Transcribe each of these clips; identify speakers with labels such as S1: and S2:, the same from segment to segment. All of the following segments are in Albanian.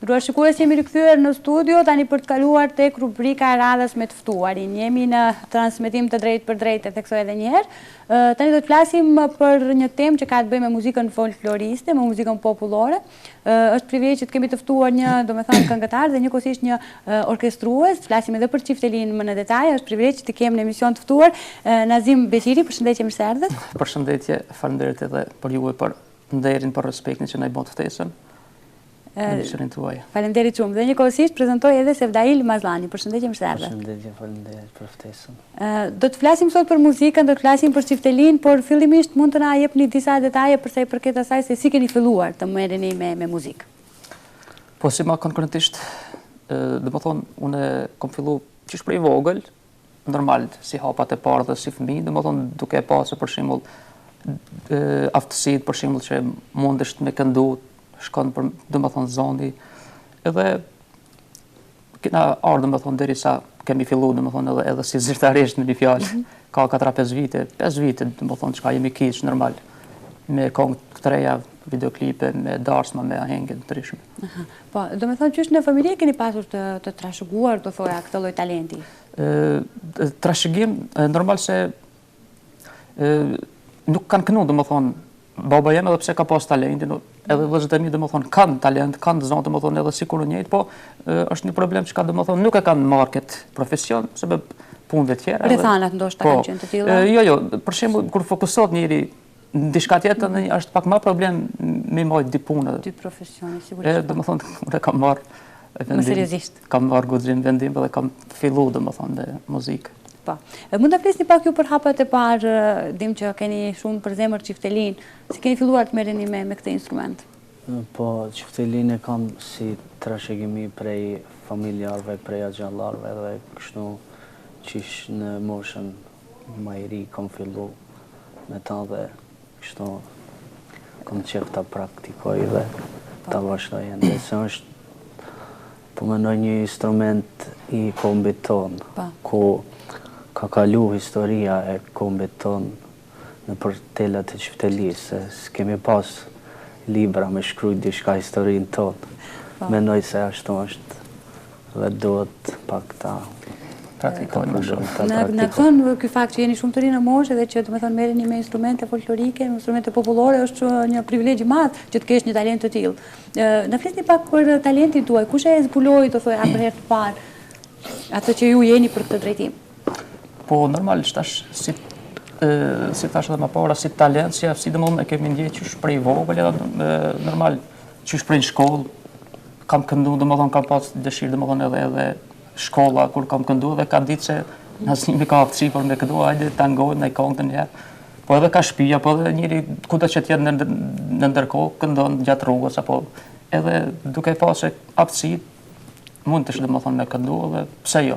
S1: Nderuar shikues, jemi rikthyer në studio tani për të kaluar tek rubrika e radhës me të ftuarin. Jemi në transmetim të drejtpërdrejtë, e theksoj edhe një herë. Tani do të flasim për një temë që ka të bëjë me muzikën folkloriste, me muzikën popullore. Është privilegj që të kemi të ftuar një, domethënë, këngëtar dhe njëkohësisht një orkestrues. Flasim edhe për çiftelinë më në detaje. Është privilegj që të kemi në emision të ftuar Nazim Beqiri, përshëndetje, mirë se
S2: erdhët. Përshëndetje, faleminderit edhe për juve për nderin, për respektin që na i bëtë ftesën. Në emisionin
S1: tuaj. Faleminderit shumë. Dhe njëkohësisht prezantoj edhe Sevdail Mazllani. Përshëndetje, mirë se
S3: erdhët. Përshëndetje, faleminderit për
S1: ftesën. Do të flasim sot për muzikën, do të flasim për çiftelinë, por fillimisht mund të na jepni disa detaje për sa i përket asaj se si keni filluar të merreni me me muzikë.
S2: Po si ma konkretisht, domethënë unë kam fillu qysh prej vogël, normal si hapat e parë dhe si fëmijë, domethënë duke e pasë për shembull aftësitë për shembull që mundesh me këndu, shkon për domethënë zoni, edhe kena ardhë domethënë derisa kemi fillu domethënë edhe edhe si zyrtarisht me një fjalë, mm -hmm. ka 4-5 vite, 5 vite domethënë çka jemi kyç normal me kongë të reja, videoklipe, me darsma, me ahenge të
S1: ndryshme. Aha. Po, domethënë qysh në familje keni pasur të, të trashëguar, do thoja, këtë lloj talenti?
S2: Trashëgim, normal se nuk kanë kënu, domethonë, baba jem edhe pse ka pas talentin, edhe vëllezërit e mi, domethonë, kanë talent, kanë zonë, domethonë, edhe sikur unë njëjtë, po është një problem që ka, domethonë, nuk e kanë marrë këtë profesion, sebep punëve
S1: tjera. Rrethanat ndoshta po, kanë qenë të
S2: tilla? Jo, jo, për shembull, kur fokusohet njeri në diçka tjetër, mm. është pak ma problem me majtë dy
S1: punë. Dy profesione, sigurisht.
S2: E, domethonë, unë e kam marrë
S1: vendim. Më seriozisht.
S2: Kam marrë guxim vendim dhe kam fillu, domethonë, me muzikë.
S1: Po. E mund të flisni pak ju për hapat e parë, dim që keni shumë për zemër çiftelinë, si keni filluar të merreni me, me këtë instrument?
S3: Po, çiftelinë e kam si trashëgimi prej familjarëve, prej axhallarëve dhe kështu qysh në moshën ma i ri kam fillu me ta dhe kështu kam qef ta praktikoj dhe ta vazhdoj ende se është po mendoj një instrument i kombit tonë, po. ku ka kalu historia e kombit tonë nëpër telat e çiftelisë, se s'kemi pas libra me shkrujt diçka historinë tonë. Po. Mendoj se ashtu është Dhe duhet pak ta
S2: praktikojmë
S1: më shumë. Na na gëzon ky fakt që jeni shumë të ri në moshë dhe që domethënë merreni me instrumente folklorike, me instrumente popullore, është një privilegj i madh që të kesh një talent të tillë. Na flisni pak për talentin tuaj, kush e zbuloi, do thoja, për herë të parë atë që ju jeni për këtë
S2: drejtim? Po normalisht tash si si thash edhe më para, si talent, si aftësi domethënë e kemi ndje qysh prej vogël edhe normal qysh prej në shkollë kam këndu, domethënë kam pas dëshirë, domethënë edhe edhe shkolla kur kam këndu dhe ka ditë se Nazimi ka aftësi për me këndu, hajde ta ngojmë naj kongë një herë. Po edhe ka shpia, po edhe njeri kudo që të jetë në, në ndërkohë, këndon gjatë rrugës, apo edhe duke pasë aftësi, mund të domethënë me këndu dhe pse jo,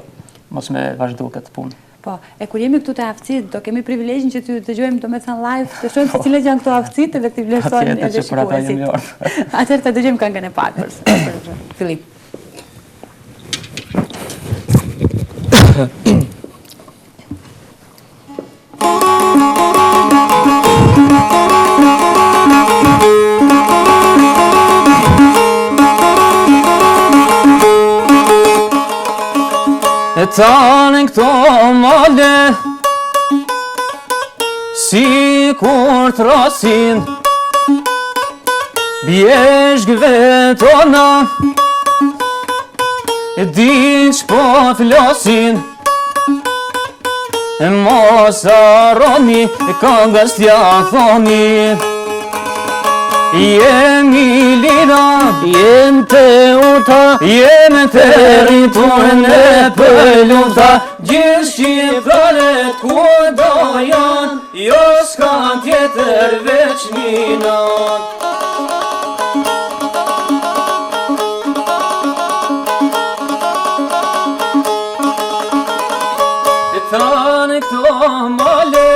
S2: mos me vazhdu këtë
S1: punë. Po, e kur jemi këtu te aftësitë, do kemi privilegjin që të dëgjojmë domethënë live, të shohim se cilat janë këto aftësitë dhe t'i vlerësojnë edhe shikuesit. Atëherë të dëgjojmë këngën e parë për, për fillim.
S2: E tanë këto male Sikur t'rrasin Bjeshkëve tona E di ç'po flasin E mos harroni Këngës t'ja thoni Jemi lira Jem të urta Jem të rritur nëpër lufta Gjithë shqiptarët kudo janë Jo s'ka tjetër veç një nanë E tanë këto male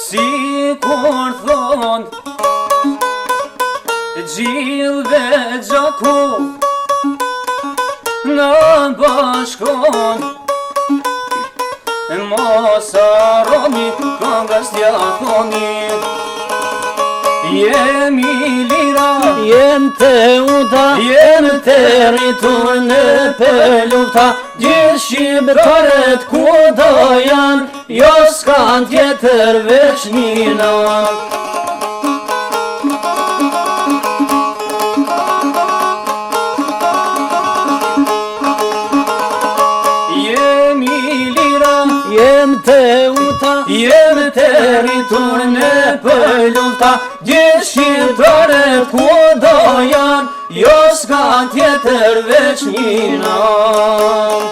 S2: Sikur thonë Gjithve gjaku Na bashkon E mos harroni Këngës t'ja thoni. Jemi lira,
S3: jem Teuta, jem të rritur nëpër lufta, gjithë shqiptarët kudo janë, jo s'kanë tjetër veç një nanë.
S2: Jemi lira,
S3: jem Teuta,
S2: jem të rritur nëpër lufta, gjithë shqiptarët kudo janë, jo s'kanë tjetër veç një nanë.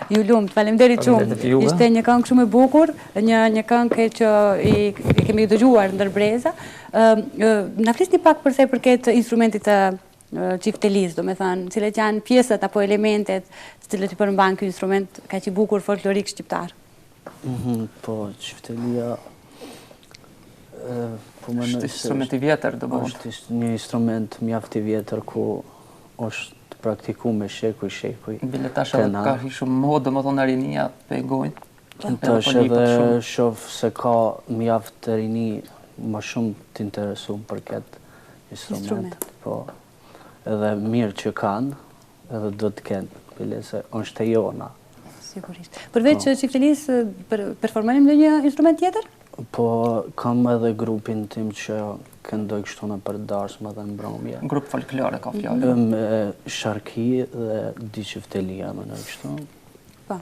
S1: Ju lumtë, faleminderit shumë. Ishte një këngë shumë e bukur, një një këngë që i, i kemi dëgjuar ndër breza. Ë na flisni pak për sa i përket instrumentit të çiftelisë, domethënë, cilat janë pjesët apo elementet të cilët i përmban ky instrument kaq i bukur folklorik shqiptar.
S3: Mhm, po, çiftelia
S2: po mendoj se instrument i vjetër,
S3: domethënë. Është një instrument mjaft i vjetër ku është praktiku me shekuj, shekuj.
S2: Bile tash edhe ka hi shumë modë, domethënë rinia pe ngojnë.
S3: Tash edhe shof se ka mjaft rini ma shumë të interesum për këtë instrument. Po, edhe mirë që kanë, edhe do të kenë, bile se është e jona.
S1: Sigurisht. Përveç po. çiftelisë, performoni ndonjë instrument tjetër?
S3: Po, kam edhe grupin tim që këndoj kështu nëpër darsma dhe mbrëmje.
S2: Grup folklore ka fjalë.
S3: Me sharki dhe dy çiftelia, më kështu.
S1: Po.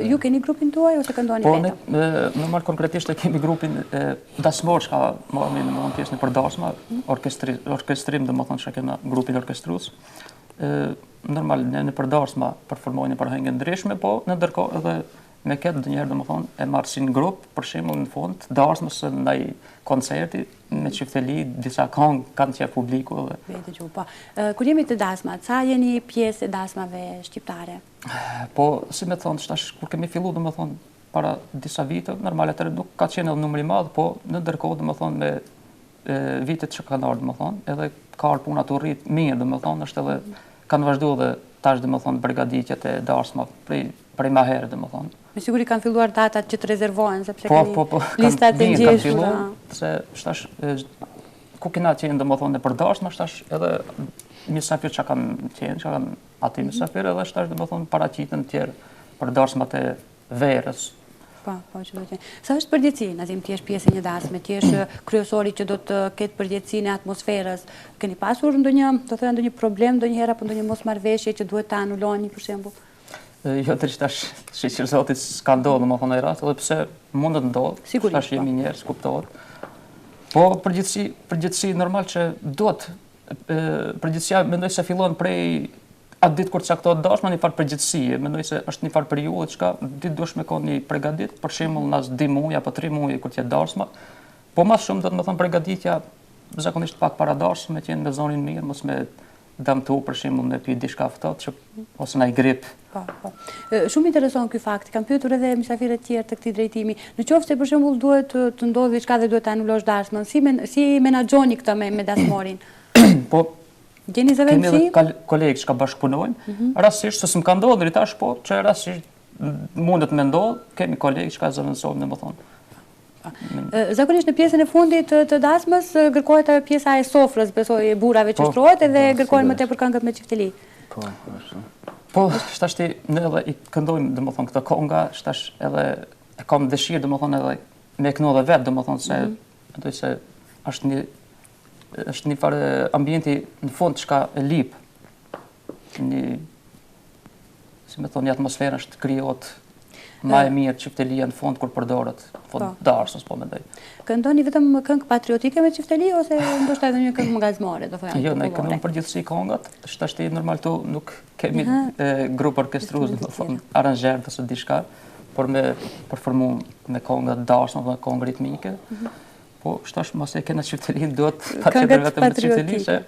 S1: Ju keni grupin tuaj ose këndoni
S2: po, vetëm? Po, ne normal konkretisht e kemi grupin e dasmor që ka marrë domethënë pjesë nëpër dasma, mm. orkestri, orkestrim domethënë që kena grupin orkestrues. Ë normal ne nëpër dasma performojmë nëpër ahenge ndryshme, po në ndërkohë edhe me këtë ndonjëherë domethënë e marr si në grup, për shembull në fund dasmës së ndaj koncerti me çifteli disa këngë kanë qejf publiku
S1: edhe. Vetë gjuhë, po. Kur jemi te dasmat, sa jeni pjesë e dasmave shqiptare?
S2: Po, si me thonë, tash, kur kemi fillu, domethonë, para disa vite, normal atëherë nuk ka qenë edhe numri i madh, po në ndërkohë, domethonë, me e, vitet që kanë ardhur, domethonë, edhe ka ardhur puna tu rrit mirë, domethonë, është edhe kanë vazhdu edhe tash, domethonë, përgatitjet e dasmave prej prej ma herët, domethonë.
S1: Me siguri kanë filluar datat që të rezervohen, sepse po, keni po, po, listat e
S2: ngjeshura. Se tash ku kena qenë, domethonë, nëpër dasma, tash edhe mysafir që kanë qenë, që kanë Aty mysafir edhe tash domethonë paraqiten tjerë për dasmat e verës.
S1: Po, po, që do të Sa është përgjegjësi, Nazim, të jesh pjesë e një dasme, të jesh kryesori që do të ketë përgjegjësinë e atmosferës. Keni pasur ndonjë, do thoja ndonjë problem ndonjëherë apo ndonjë mosmarrëveshje që duhet ta anuloni për
S2: shembull? Jo, deri tash, shyqyr Zotit s'ka ndodhur, domethonë ai rast, edhe pse mund të ndodhë. Sigurisht. Tash jemi po. njerëz, kuptohet. Po përgjegjësi, përgjegjësi normal që duhet përgjegjësia mendoj se fillon prej atë ditë kur caktohet dasma një farë përgjegjësie, mendoj se është një farë periudhë çka ti duhesh me kon i pregadit, për shembull nas 2 muaj apo 3 muaj kur të jetë dasma. Po më shumë do të me thonë pregaditja zakonisht pak para dasmës me qenë me zonin mirë, mos me damtu për shembull me pi diçka ftohtë që ose naj grip.
S1: Po, po. Shumë intereson ky fakt. Kam pyetur edhe mysafirët tjerë të këtij drejtimi. Në qoftë se për shembull duhet të ndodhë diçka dhe duhet të anulosh dasmën, si men, si menaxhoni këtë me me dasmorin?
S2: Po,
S1: Gjeni zëvendësi?
S2: Kemi edhe kolegë që ka bashkëpunojnë. Mm -hmm. Rastësisht se s'më ka ndodhur deri tash, po që rastësisht mundet me ndodh, kemi kolegë që ka zëvendësojnë, domethënë.
S1: Zakonisht në pjesën e fundit të dasmës kërkohet ajo pjesa e sofrës, besoj e burrave që po, shtrohet edhe po, kërkohen më tepër këngët me
S3: çifteli. Po, ashtu.
S2: Po, tashti ne edhe i këndojmë, domethënë këto konga, tash edhe e kam dëshirë, domethënë edhe me kënu edhe vetë, domethënë se mm -hmm. mendoj se është një është një farë ambienti në fund çka e lip një si me thonë, një atmosferë është krijohet ma e mirë çiftelia në fund kur përdoret, në fund po. darsmës, po mendoj.
S1: Këndoni vetëm këngë patriotike me çifteli ose ndoshta edhe një këngë më gazmore, do thoja.
S2: Jo, ne këndojmë përgjithësi këngët, tashti normal tu nuk kemi grup orkestrues, do thonë, aranzher ose diçka, por me performu me këngë darsmë dhe këngë ritmike. Mhm. Po, tash mos e kena çiftelin, duhet patjetër vetëm me çifteli, se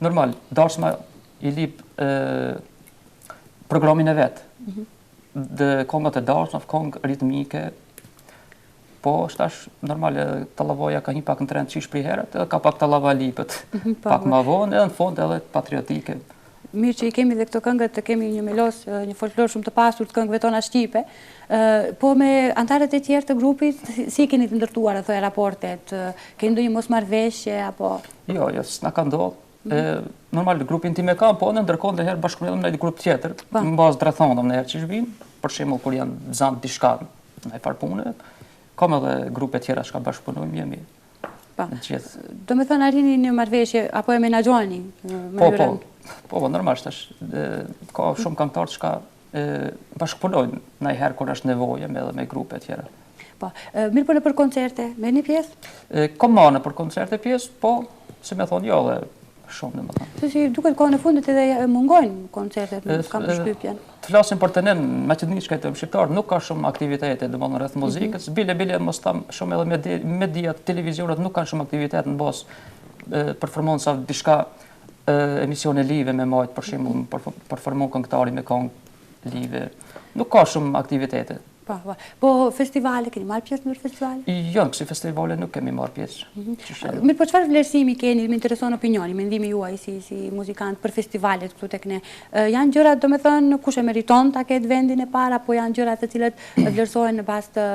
S2: normal, darsma i lip programin e vet. Mm -hmm. Dhe këngët e darsmave, këngë ritmike, po tash normal edhe tallavaja ka hi pak në trend qysh prej herët, edhe ka pak tallava lipet. Mm -hmm, po, pak ma vonë edhe në fund edhe patriotike.
S1: Mirë që i kemi dhe këto këngët, të kemi një melos, një folklor shumë të pasur të këngëve tona shqipe. Po me anëtarët e tjerë të grupit, si i keni të ndërtuara, thoja, raportet? Keni ndonjë mosmarrëveshje apo?
S2: Jo, jo, s'na ka ndodhur. Mhm. Normal, grupin tim e kam, po në ndërkohë ndonjëherë bashkëpunoj edhe me një grup tjetër, po. në bazë të rrethanave ndonjëherë që vijnë, për shembull kur janë zanë diçka në farë pune, kam edhe grupe tjera që bashkëpunojmë, jemi
S1: Po. Domethënë arrini një marrëveshje, apo e menaxhoni?
S2: Po, po, po, po, normalisht tash, ka shumë këngëtarë që ka bashkëpunojnë ndonjëherë kur është nevoja me edhe me grupe tjera.
S1: Po, mirëpo nëpër koncerte, merrni
S2: pjesë? Kom marrë nëpër koncerte pjesë, po, si me thonë, jo dhe shumë,
S1: domethënë. Se si duket kohën e fundit edhe mungojnë koncertet, nuk kam përshtypjen.
S2: Të flasim për të ne në Maqedoni që jetojmë shqiptarë, nuk ka shumë aktivitete, domethënë rreth mhm. muzikës, bile bile mos tham shumë edhe mediat, televizionet nuk kanë shumë aktivitet në bazë performanca diçka emisione live me majt, për shembull, mhm. performon këngëtari me këngë live. Nuk ka shumë aktivitete.
S1: Po, po. Po festivale, keni marrë pjesë në festivale?
S2: Jo, në kësi festivale nuk kemi marrë pjesë.
S1: Mhm. Mirë, po çfarë vlerësimi keni, më intereson opinioni, mendimi juaj si, si muzikant për festivalet këtu tek ne. Janë gjëra, domethënë, kush e meriton ta ketë vendin e parë, apo janë gjëra të cilët vlerësohen në bazë të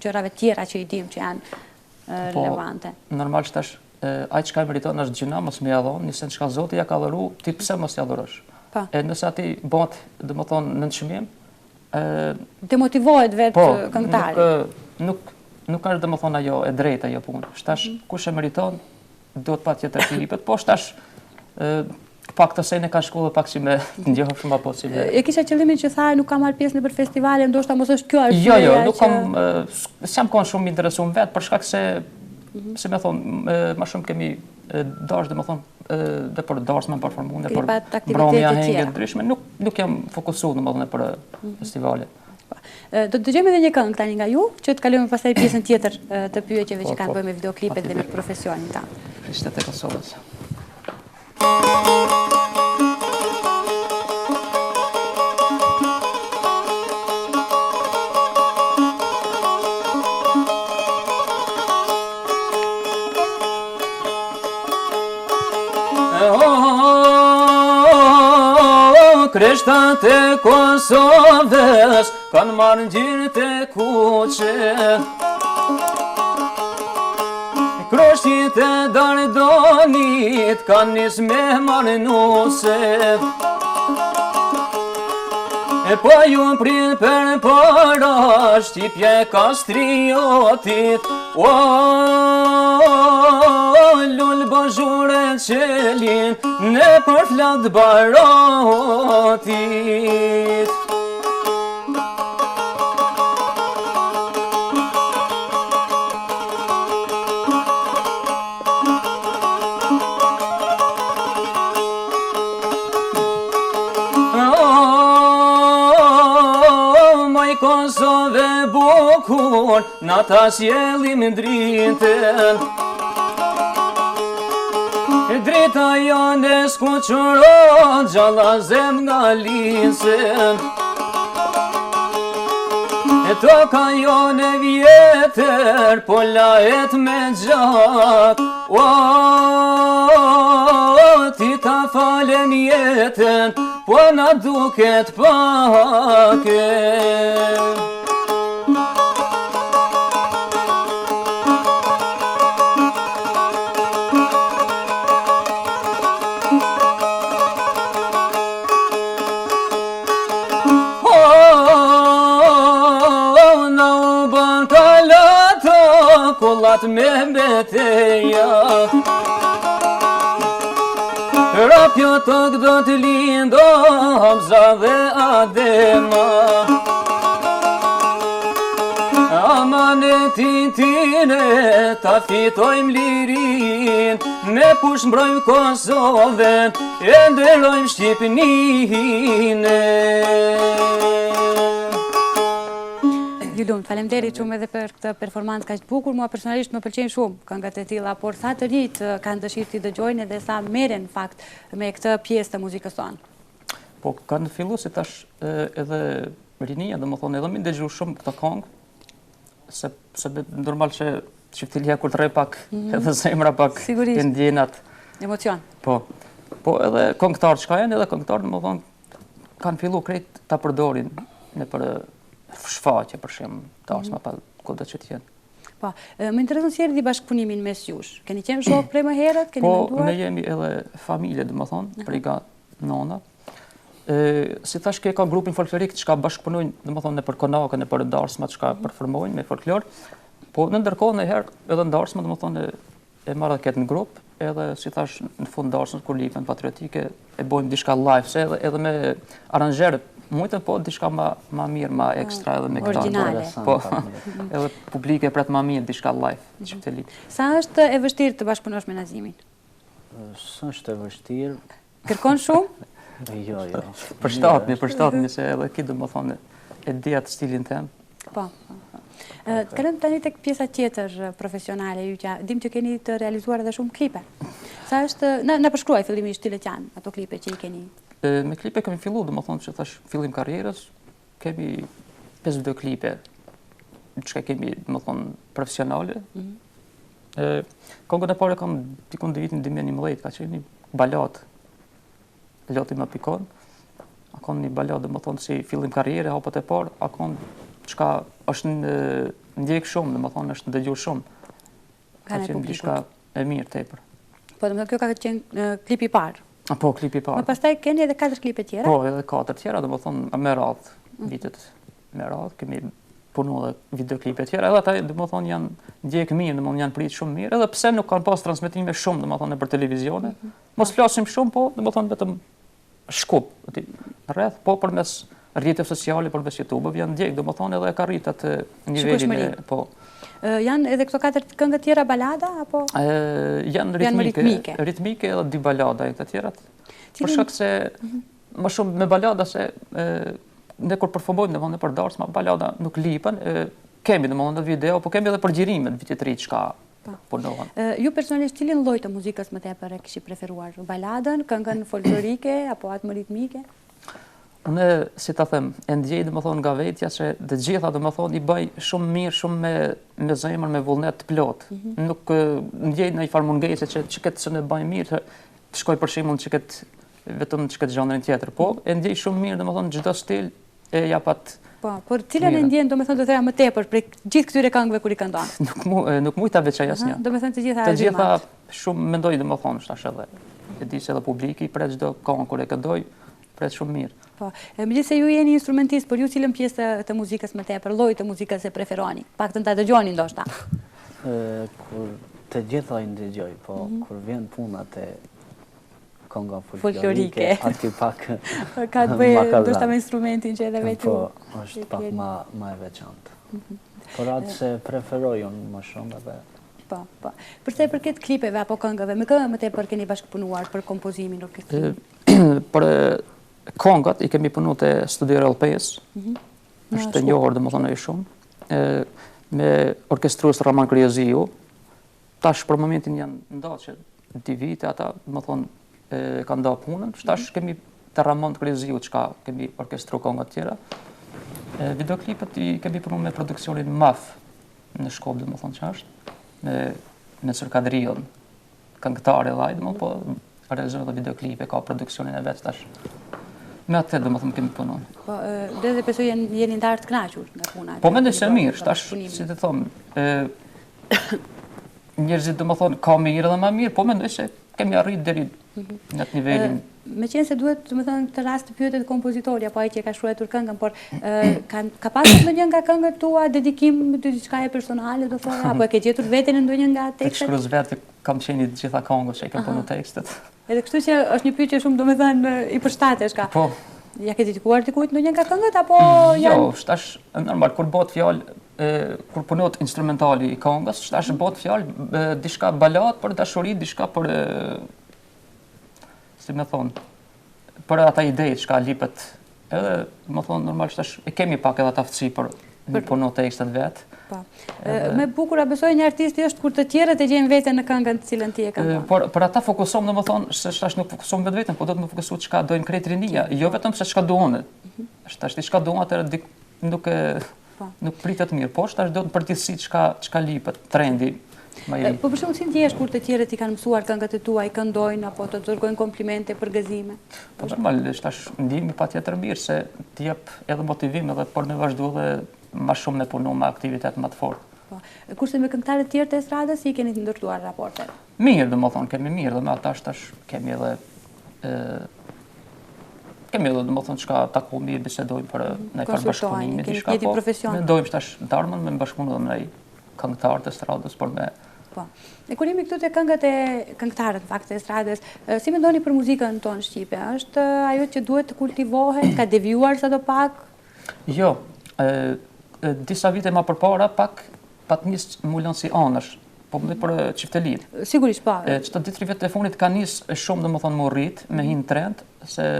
S1: gjërave tjera që i dim që janë
S2: po,
S1: relevante?
S2: Po, normal që tash, ai çka e meriton është gjynah mos me ja dhon, një sen çka Zoti ja ka dhuru, ti pse mos ja dhurosh? Po. E nëse ati bëhet, domethënë, nënçmim,
S1: Demotivohet vetë po, këngëtari.
S2: Nuk, nuk, nuk është domethënë ajo e drejtë ajo punë. Tash, mm -hmm. kush e meriton, duhet patjetër t'i jepet, po tash, pak të sene ka shku dhe pak si me ndjohë shumë apo si me...
S1: E kisha qëllimin që tha, nuk kam marrë pjesë nëpër festivale, ndoshta mos është kjo
S2: arsyeja jo, jo, nuk kam, s'jam konë shumë interesum vetë, për shkak se, mm -hmm. si me thonë, ma shumë kemi dash, domethonë, dhe për darsma me performu, dhe për mbrëmje ahenge ndryshme, nuk, nuk jam fokusu, domethonë, për mhm. festivale.
S1: Po. Do të dëgjojmë edhe një këngë tani nga ju, që të kalojmë pastaj pjesën tjetër të pyetjeve që po, kanë po. të bëjnë me videoklipet dhe me profesionin
S2: tënd. Kreshtat e Kosovës. Kreshtat e Kosovës kanë marrë ngjyrë të kuqe Krushqit e Dardonit kanë nis me marrë nuse E po ju prin përpara Shqipja e Kastriotit O, lul bazhure çelin Nëpër flakë barutit Moj Kosovë e bukur, na ta sjellim dritën. Drita jonë s'kuqëron, gjalla zem nga lisën. E toka jonë e vjetër, po lahet me gjak O, ti ta falem jetën, po na duket pak Kullat me beteja Prap kjo tokë do të lindë Hamza dhe Adema Amanetin tine Ta fitojmë lirinë Me pushkë mbrojmë Kosovën E nderojmë Shqipninë.
S1: Ju lumtë, faleminderit shumë edhe për këtë performancë kaq të bukur. Mua personalisht më pëlqejnë shumë këngët e tilla, por sa të rinjtë kanë dëshirë t'i dëgjojnë edhe sa merren në fakt me këtë pjesë të muzikës
S2: sonë. Po kanë fillu se tash edhe rinia, domethënë edhe me dëgju shumë këto këngë, se se normal që çiftelia kur të rreh pak mm -hmm. edhe zemra pak e ndjen
S1: atë. Emocion.
S2: Po. Po edhe këngëtarë çka janë, edhe këngëtarë, domethonë, kanë fillu krejt ta përdorin nëpër shfaqje, për shembull, darsma, mm -hmm. pa kudo që të jenë.
S1: Po, më intereson si erdhi bashkëpunimi mes jush. Keni qenë shokë prej më herët, keni
S2: po,
S1: menduar?
S2: Po, ne jemi edhe familje, domethonë, prej nga nona. E, si thash, ke ka grupin folklorik çka bashkëpunojnë, domethonë, nëpër konake, nëpër darsma, çka mhm. performojnë me folklor. Po, në ndërkohë, nëherë, edhe në darsma, domethonë, e marr edhe këtë në grup, edhe si thash në fund darsmës kur lipen patriotike e bojmë diçka live se edhe edhe me aranzher mujtëm po diçka ma ma mirë, ma ekstra edhe me
S1: këta. Origjinale.
S2: Po. Edhe publiku e pret ma mirë diçka live, mm -hmm.
S1: çifteli. Sa është e vështirë të bashkëpunosh me Nazimin?
S3: S'është e vështirë.
S1: Kërkon shumë?
S3: Jo, jo.
S2: Përshtatmi, përshtatmi se edhe ki domethonë e di atë stilin tem.
S1: Po, po, po. Të kalojmë tani tek pjesa tjetër profesionale juaja. Dim që keni të realizuar edhe shumë klipe. Sa është, na, na përshkruaj fillimisht cilat janë ato klipe që i keni?
S2: Me klipe kemi fillu, domethonë që thash fillim karrierës, kemi 5 videoklipe, çka kemi, domethonë, profesionale. Mm -hmm. E, kongën e parë kam dikun në vitin 2011, ka qenë një baladë, Loti më pikon, a kon një baladë, domethonë, si fillim karriere, hapat e parë, a kon çka është në, ndjek shumë, domethonë, është ndëgju shumë.
S1: Ka
S2: qenë diçka e mirë tepër.
S1: Po, domethonë, kjo ka qenë klipi i parë.
S2: Po, klipi i parë.
S1: Më pastaj keni edhe katër klipe tjera?
S2: Po, edhe katër tjera, domethonë, me radhë, mm. vitet me radhë, kemi punu edhe videoklipe tjera, edhe ata, domethonë, janë ndjek mirë, domethonë, janë pritë shumë mirë, edhe pse nuk kanë pas transmitime shumë, domethonë, nëpër televizione, mm -hmm. Mos flasim shumë, po, domethonë, vetëm Shkup, aty, rreth, po përmes rrjeteve sociale, përmes YouTube-eve, janë ndjek, domethonë, edhe e ka rritë atë nivelin e,
S1: po. Janë edhe këto katër këngë tjera balada, apo?
S2: Janë ritmike, ritmike, ritmike edhe dy balada e të tjerat. Për shkak se, mhm. më shumë me balada se, ne kur performojmë, domethonë, për darsma, balada nuk lipen, kemi, domethonë, në video, po kemi edhe përxhirimet, vitit të ri, çka
S1: Po.
S2: punohen.
S1: Ju personalisht cilin lloj të muzikës më tepër e kishit preferuar? Baladën, këngën folklorike apo atë më ritmike?
S2: Unë, si ta them, e ndjej domethënë nga vetja se të gjitha domethënë i bëj shumë mirë, shumë me me zemër, me vullnet të plotë. Mm -hmm. Nuk ndjej ndonjë farë mungese që që këtë s'e bëj mirë, të shkoj për shembull që këtë vetëm që këtë zhanrin tjetër, po e ndjej shumë mirë domethënë çdo stil e jap atë
S1: Po, por cilën e ndjen, domethënë do thoja më tepër prej gjithë këtyre këngëve kur i këndon?
S2: Nuk mu, nuk muj ta veçoj asnjë.
S1: Domethënë të gjitha
S2: Të gjitha shumë mendoj domethënë tash edhe. E di se edhe publiki pret çdo këngë kur e këndoj, pret shumë
S1: mirë. Po, e megjithëse ju jeni instrumentist, por ju cilën pjesë të, të muzikës më tepër, llojit të muzikës e preferoni? Paktën ta dëgjoni
S3: ndoshta. Ë kur të gjitha i ndëgjoj, po mm -hmm. kur vjen puna te Kënga folklorike, aty pak
S1: Ka të bëjë ndoshta me instrumentin që edhe vetë
S3: Po, është pak ma, ma e veçantë. Mhm. Por atë s'e preferoj unë më shumë edhe.
S1: Po, po. Për sa i përket klipeve apo këngëve, me kë më tepër keni bashkëpunuar për kompozimin,
S2: orkestrimin? Për këngët i kemi punu te Studio Real 5, mhm. është të njohur, domethënë, shumë, me orkestrues Raman Kryeziu, Tash për momentin janë nda që dy vite ata, domethonë, kanë nda punën, tash mhm. kemi te Ramon Kryeziu çka kemi orkestru këngët tjera. E, videoklipet i kemi punu me produksionin MAF në Shkup, domethonë që është, me me Sër këngëtar edhe ai, domethonë, po realizon edhe videoklipe, ka produksionin e vet tash. Me atë, domethonë, kemi punu.
S1: Po, dhe dhe besoj jeni ndarë të kënaqur nga
S2: puna. Po, mendoj se mirë, tash, si të them, njerëzit domethonë, ka mirë dhe ma mirë, po mendoj se kemi arrit deri mhm. në atë nivelin.
S1: Meqenëse duhet, domethonë, këtë rast të pyetet kompozitori, apo ai që e ka shkruar këngën, por ka, ka pasur ndonjë nga këngët tua dedikim të diçkaje personale, do thoja, apo e ke gjetur veten në ndonjë nga
S2: tekstet? Tek shkrues vetë kam qenë të gjitha këngët që i kam punu tekstet.
S1: Edhe kështu që është një pyetje shumë, domethënë, i përshtatesh ka.
S2: Po.
S1: Ja ke dedikuar dikujt ndonjë nga këngët apo
S2: jo, janë? Jo, tash normal kur bëhet fjalë kur punohet instrumentali i këngës, tash bëhet fjalë diçka baladë për dashuri, diçka për si me thonë, për ata ide çka lipet. Edhe, domethonë, normal tash e kemi pak edhe atë aftësi për me punu tekstet
S1: vetë. Po. Më e bukura besoj një artisti është kur të tjerët e gjejnë veten në këngën të cilën ti e
S2: këndon. Por për ata fokusom, domethonë, se tash nuk fokusom vetë veten, po do të më fokusu çka dojnë krejt rinia, jo vetëm se çka du unë. Mhm. Tash ti çka du unë atëherë nuk e po. nuk pritet mirë, po tash do të përgjithësi çka çka lipet trendi. Ma i ri.
S1: Po për shembull si ndjehesh kur të tjerët i kanë mësuar këngët e tua, i këndojnë apo të dërgojnë komplimente, përgëzime?
S2: Po normal, tash ndihemi patjetër mirë se të jep edhe motivim edhe për me vazhdu edhe ma shumë me punu me aktivitet ma të
S1: fortë. Po. Kurse me këngëtarët tjerë të estradës si i keni të ndërtuar
S2: raportet? Mirë, domethënë, kemi mirë dhe me ata tash kemi edhe e, kemi edhe domethënë çka takohemi e bisedojmë për
S1: në farë bashkëpunimi diçka po.
S2: Mendojmë tash në t'ardhmen me bashkëpunu edhe me naj këngëtar të estradës por me
S1: Po. E kur jemi këtu te këngët e këngëtarët në fakt të estradës, si mendoni për muzikën tonë shqipe? Është ajo që duhet të kultivohet, ka devijuar sado pak?
S2: Jo, e, e, disa vite ma përpara pak pat nis m'u lënë si anash, po më për çiftelinë.
S1: Sigurisht, po.
S2: E, qëto 2-3 vjet e fundit ka nis shumë domethënë m'u rrit, me hi në trend, se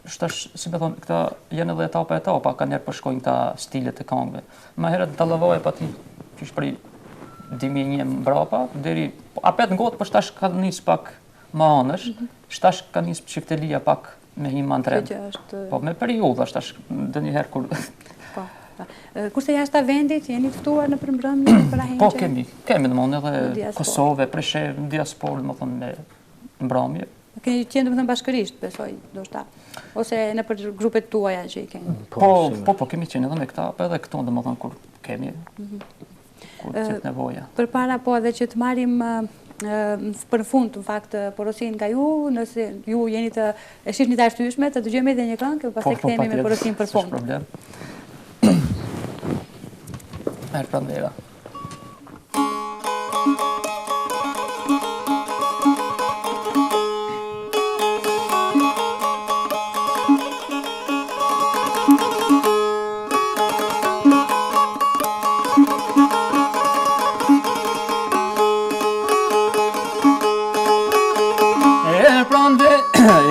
S2: Tash, si me thonë, këta janë edhe etapa etapa, kanjëherë po shkojnë këta stilet e kangëve. Ma herët dallavaja pati, qysh prej 2001 mbrapa, deri, po, apet ngohet, po tash ka nis pak ma anësh, mm -hmm. tash ka nis çiftelia pak me hi ma në trend. Është... Po, me periudha, tash, ndonjëherë kur...
S1: Po, po. Kurse jashtë vendit, jeni të ftuar nëpër mbrëmje, për ahengje?
S2: Po, kemi, kemi, domethënë edhe Kosovë, Preshevë, në diasporë, domethënë, me mbrëmje.
S1: Keni qenë domethënë bashkërisht, besoj, ndoshta. Ose nëpër grupet tuaja që i
S2: keni. Po, po, po, kemi qenë edhe me këta, po edhe këtu, domethënë, kur kemi, mhm. kur të jetë nevoja.
S1: Përpara, po, edhe që të marrim për fund, në fakt, porosinë nga ju, nëse ju jeni të, e shihni të arsyeshme, të dëgjojmë edhe një këngë, pastaj po, po, kthehemi me porosinë për
S2: fund. Problem. Erë pranvera.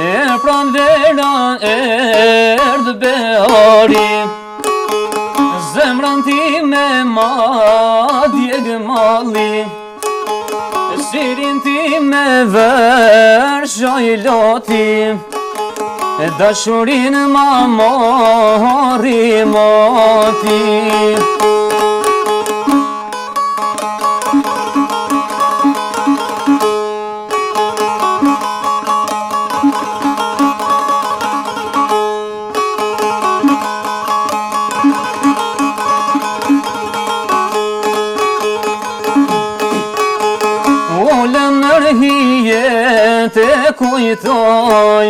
S2: Erë pranvera, erdh behari Zemrën time ma djeg malli Syrin tim e vërshoi loti E dashurinë ma mori moti Ulem nër hije të kujtoj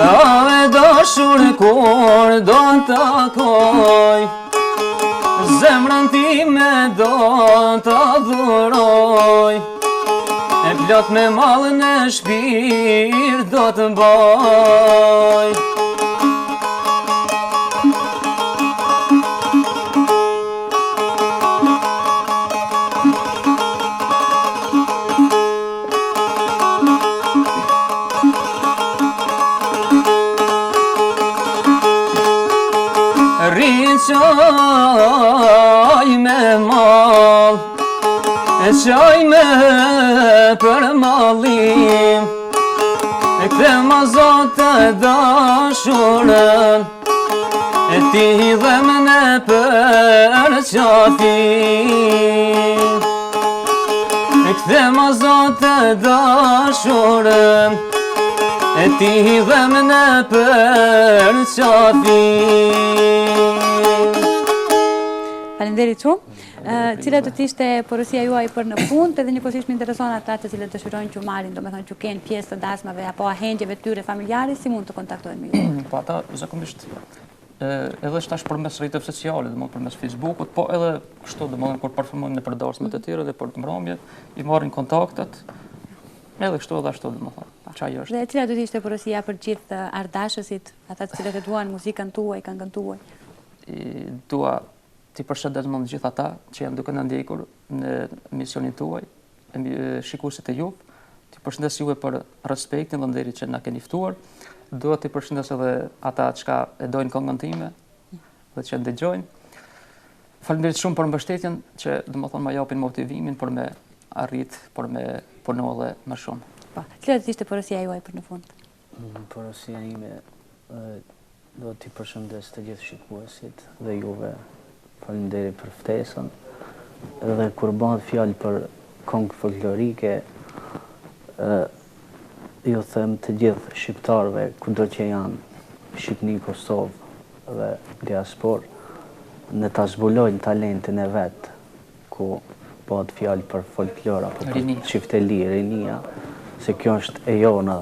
S2: A e dashur kur do të takoj Zemrën time do ta dhuroj E plot me mall në shpirt do të mbaj Rri qaj me mall E qaj për mallim E kthema Zot të dashurën E ti hidhem nëpër qafim E kthema Zot të dashurën E ti hidhem nëpër qafim
S1: Faleminderit shumë. Cila do të ishte porosia juaj për në fund, edhe njëkohësisht më intereson ata të cilët dëshirojnë t'ju marrin, domethënë t'ju kenë pjesë të dasmave apo ahengjeve të tyre familjare, si mund të kontaktojnë me
S2: ju? Po ata zakonisht edhe tash përmes rrjeteve sociale, domethënë përmes Facebookut, po edhe kështu domethënë kur performojmë nëpër dasma të tjera dhe për mbrëmje, i marrin kontaktet, edhe kështu edhe ashtu domethënë. Po. Çaj
S1: është. Dhe cila do të ishte porosia për gjithë artdashësit, ata të cilët e duan muzikën tuaj, këngën tuaj?
S2: I dua T'i përshëndes të gjithë ata që janë duke na ndjekur në emisionin tuaj, shikuesit e juve, t'i përshëndes juve për respektin dhe nderin që na keni ftuar. Dua t'i përshëndes edhe ata çka e dojnë këngën time dhe që e ndëgjojnë. Faleminderit shumë për mbështetjen që domethënë ma japin motivimin për me arrit, për me punu edhe më
S1: shumë. Po, cila do të ishte porosia juaj për në
S3: fund? Porosia ime Do t'i përshëndes të gjithë shikuesit dhe juve. Faleminderit për ftesën. Edhe kur bëhet fjalë për kongë folklorike, ju them të gjithë shqiptarëve kudo që janë, Shqipni, Kosovë dhe diasporë, në ta zbulojnë talentin e vet, ku bëhet fjalë për folklor apo për çifteli, rinia, se kjo është e jona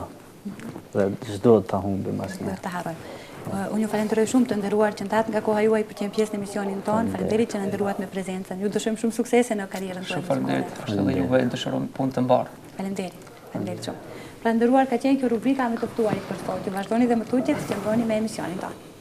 S3: dhe s'duhet ta humbim
S1: asnjëherë. S'duhet ta harrojmë. Unë ju falenderoj shumë të nderuar që ndatë nga koha juaj për të qenë pjesë në emisionin tonë. Faleminderit që na nderuat me prezencën. Ju dëshirojmë shumë suksese në karrierën
S2: tuaj. Shumë faleminderit. Ashtu edhe juve dëshirojmë punë të mbarë.
S1: Faleminderit. Faleminderit shumë. Pra të nderuar ka qenë kjo rubrika me të ftuarit për sot. Ju vazhdoni dhe më tutje të qëndroni me emisionin tonë.